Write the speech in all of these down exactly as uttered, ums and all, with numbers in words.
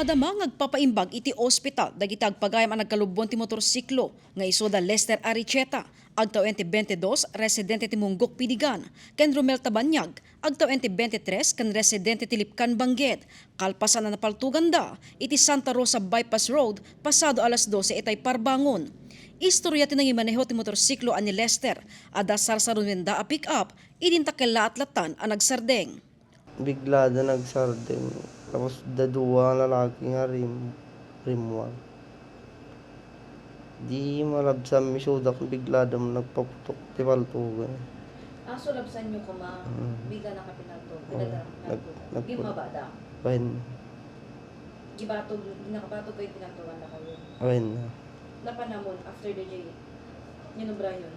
Adda met nga agpapaimbag iti ospital dagiti agpagayam a nagkalubbon ti motorsiklo nga isu da Lester Aricheta, agtawen ti twenty-dos, residente ti Munggok, Piligan, ken Romel Tabanyag, agtawen ti twenty-tres, ken residente ti Lipcan, Bangged, kalpasan a napaltoganda iti Santa Rosa Bypass Road pasado alas dose itay parbangon. Istorya ti nangimaneho ti motorsiklo a ni Lester, adda sarsarunenda a pick-up, idinta kellaat lattan a nagsardeng. Bigla da nagsardeng. Tapos dadua lalaki nga rim-, rimmuar. Di malabsan, misudak, bigla da nagpaputok ti paltogan. Ah, so labsan nyo koma, Mm. bigla na ka pinaltog, Oo. bigla na Nag-, pinaltog. nagput- Gimmaba da? Wen. Gibatog, di nakabatog kayo, pinaltogan na kayo? Wen. Napanamon, after the J, ninubra yun?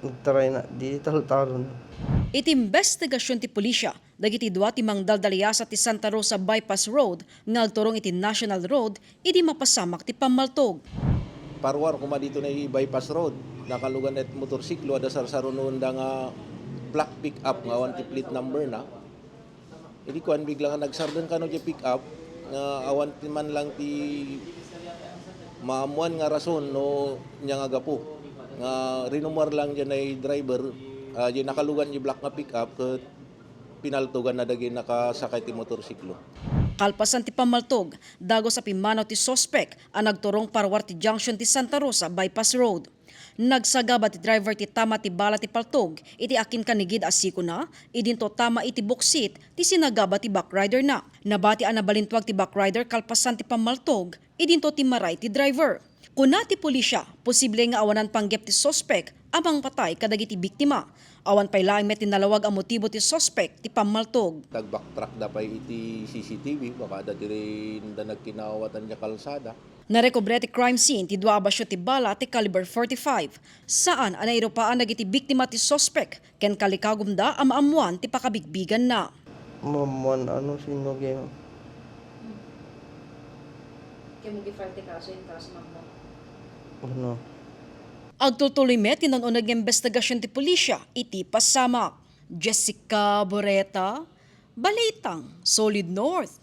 Nagtaray na, di taltaron. Iti imbestigasyon ti pulisya, dagiti dua ti mangdaldaliasa ti Santa Rosa Bypass Road nga agturong iti National Road idi mapasamak ti pammaltog. Parwar koma dito na bypass road, nakalugan et motorsiklo, adda sarsarunonda nga black pick-up nga awan ti plate number na. Idi kuan, bigla nga nagsardeng kano ti pick-up nga awan ti man lang ti maammuan nga rason no ania nga gapu. Nga rinumuar lang diay driver, ah, diay nakalugan diay black nga pick-up ket pinaltogan na dagiti nakasakay ti motorsiklo. Kalpasan ti pammaltog, dagus a pimmanaw ti suspek a nagturong parwar ti junction ti Santa Rosa Bypass Road. Nagsagaba ti driver ti tama ti bala ti paltog iti akinkanigid a sikona, idinto tama iti buksit ti sinagaba ti backrider na. Nabati a nabalintuag ti backrider kalpasan ti pammaltog, idinto timmaray ti driver. Kuna ti pulisya, posible nga awanan panggep ti suspek a mangpatay kadagiti biktima. Awan pay laeng met ti nalawag a motibo ti suspek ti pammaltog. Nag-backtrack da pay iti C C T V, baka adda ti rinda nagkinawatan diay kalsada. Narekobre ti crime scene ti dua a basio ti bala ti caliber forty-five. Saan a nairupaan dagiti biktima ti suspek ken kalikagumda a maammuan ti pakabigbiganna. Maammuan, ano, sino kayo? Kaya mo gi-file ti kaso, yung kaso, ma'am, mo? Ano? Agtultuloy met ti nag-uneg nga imbestigasyon ti pulisya iti pasamak. Jessica Boreta, Balitang Solid North.